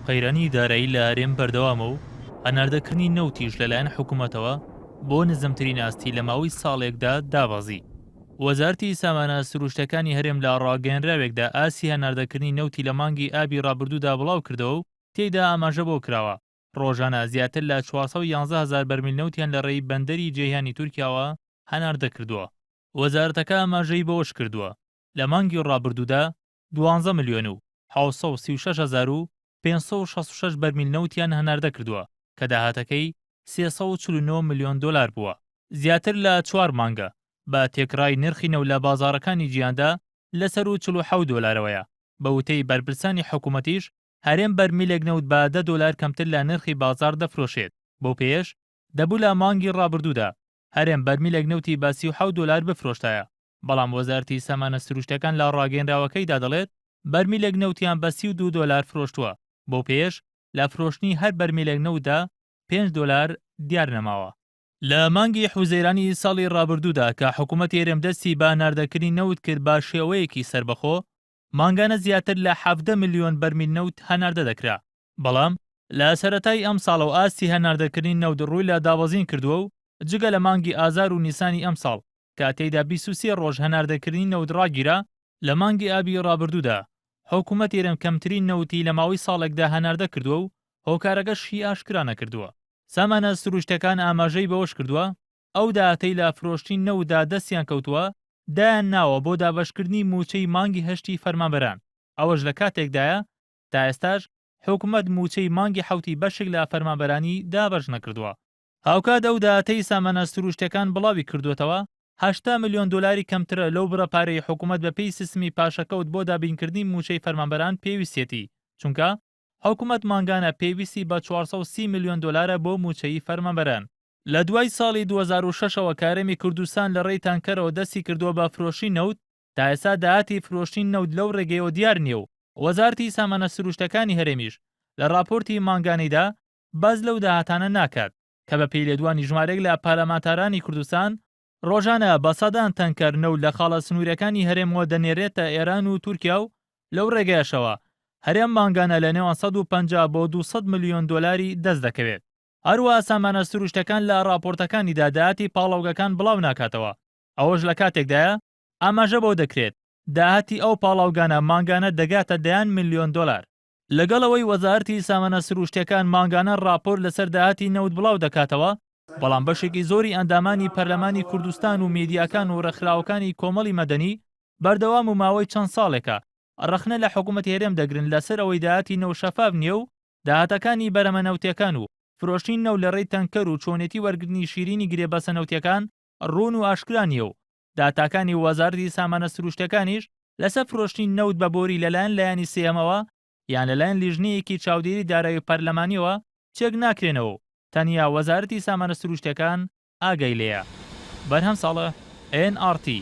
قەیرانی دارایی لە هەرێم بەردەوامە و هەناردەکردنی نەوتیش لەلایەن حکومەتەوە بۆ نزمترین ئاستی لە ماوەی ساڵێکدا دابەزی. وەزارەتی سامانە سروشتەکانی هەرێم لە ڕاگەیەنراوێکدا ئاستی هەناردەکردنی نەوتی لە مانگی ئابی ڕابردوودا بڵاوکردەوە و تێیدا ئاماژە بەوە کراوە، ڕۆژانە زیاتر لە 411 هەزار بەرمیل نەوتیان لە ڕێی بەندەری جەیهانی تورکیاوە هەناردە کردووە. وەزارەتەکە ئاماژەی بەوەشکردووە، لە مانگی ڕابردوودا دوانزە ملیۆن و 736 هەزار و 566 بەرمیل نەوتیان هەناردە کردووە کە داهاتەکەی 349 ملیۆن دۆلار بووە. زیاتر لە چوار مانگە بە تێکڕای نرخی نەوت لە بازاڕەکانی جیهاندا لە سەروو 47 دۆلارەوەیە، بە وتەی بەرپرسانی حکومەتیش هەرێم بەرمیلێک نەوت بە دە دۆلار کەمتر لە نرخی بازاڕ دەفرۆشێت، بەو پێیەش دەبوو لە مانگی ڕابردوودا هەرێم بەرمیلێک نەوتی بە 37 دۆلار بفرۆشتایە، بەڵام وەزارەتی سامانە سروشتیەکان لە ڕاگەیەنراوەکەیدا دەڵێت بەرمیلێک نەوتیان بە 32 دۆلار فرۆشتووە، بەو پێیەش لە فرۆشتنی هەر بەرمیلێک نەوتدا پێنج دۆلار دیار نەماوە. لە مانگی حوزەیرانی ساڵی ڕابردوودا کە حکومەتی هەرێم دەستی بە هەناردەکردنی نەوت کرد بە شێوەیەکی سەربەخۆ، مانگانە زیاتر لە 17 ملیۆن بەرمیل نەوت هەناردە دەکرا، بەڵام لە سەرەتای ئەمساڵەوە ئاستی هەناردەکردنی نەوت ڕووی لە دابەزین کردووە و جگە لە مانگی ئازار و نیسانی ئەمساڵ کە تێیدا 23 ڕۆژ هەناردەکردنی نەوت ڕاگیرا، لە مانگی ئابی ڕابردوودا حکومەتی هەرێم کەمترین نەوتی لە ماوەی ساڵێکدا هەناردە کردووە و هۆکارەکەشی ئاشکرا نەکردووە. سامانە سروشتیەکان ئاماژەی بەوەشکردووە، ئەو داهاتەی لە فرۆشتنی نەوتدا دەستیان کەوتووە دایان ناوە بۆ دابەشکردنی مووچەی مانگی هەشتی فەرمانبەران، ئەوەش لە کاتێکدایە تا ئێستاش حکومەت مووچەی مانگی حەوتی بەشێک لە فەرمانبەرانی دابەش نەکردووە. هاوکات ئەو داهاتەی سامانە سروشتیەکان بڵاوی کردووەتەوە، 80 ملیۆن دۆلاری کەمترە لەو بڕە پارەی حکومەت بەپێی سیستمی پاشەکەوت بۆ دابینکردنی مووچەی فەرمانبەران پێویستیەتی، چونکە حکومەت مانگانە پێویستی بە 430 ملیۆن دۆلارە بۆ مووچەی فەرمانبەران. لە دوای ساڵی 2006 ەوە کە هەرێمی کوردستان لە ڕێی تانکەرەوە دەستی کردووە بە فرۆشتنی نەوت، تا ئێستا داهاتی فرۆشتنی نەوت لەو ڕێگەیەوە دیار نییە و وەزارەتی سامانە سروشتەکانی هەرێمیش لە ڕاپۆرتی مانگانەیدا باس لەو داهاتانە ناکات کە بە پێی لێدوانی ژمارەیەک لە پەرلەمانتارانی کوردستان، ڕۆژانە بە سەدان تەنکەر نەوت لە خاڵە سنوورییەکانی هەرێمەوە دەنێرێتە ئێران و تورکیا و لەو ڕێگەیەشەوە هەرێم مانگانە لە نێوان 150 بۆ 200 ملیۆن دۆلاری دەست دەکەوێت. هەروەها سامانە سروشتەکان لە ڕاپۆرتەکانیدا داهاتی پاڵاوگەکان بڵاو ناکاتەوە، ئەوەش لە کاتێکدایە ئاماژە بەوە دەکرێت داهاتی ئەو پاڵاوگانە مانگانە دەگاتە دەیان ملیۆن دۆلار. لەگەڵ ئەوەی وەزارەتی سامانە سروشتیەکان مانگانە ڕاپۆرت لەسەر داهاتی نەوت بڵاو دەکاتەوە، بەڵام بەشێکی زۆری ئەندامانی پەرلەمانی کوردستان و میدیاکان و ڕێکخراوەکانی کۆمەڵی مەدەنی بەردەوام و ماوەی چەند ساڵێکە ڕەخنە لە حکومەتی هەرێم دەگرن لەسەر ئەوەی داهاتی نەوت شەفاف نییە و داهاتەکانی بەرهەمە نەوتیەکان و فرۆشتنی نەوت لە ڕێی تەنکەر و چۆنێتی وەرگرتنی شیرینی گرێبەستە نەوتیەکان ڕوون و ئاشکرا نییە و داتاکانی وەزارەتی سامانە سروشتیەکانیش لەسەر فرۆشتنی نەوت بە بۆری لەلایەن لایەنی سێیەمەوە یان لەلایەن لیژنەیەکی چاودێری دارایی پەرلەمانیەوە چێک ناکرێنەوە و تەنیا وەزارەتی سامانە سروشتیەکان ئاگای لێیە. بەرهەم ساڵح، ئێن ئاڕ تی.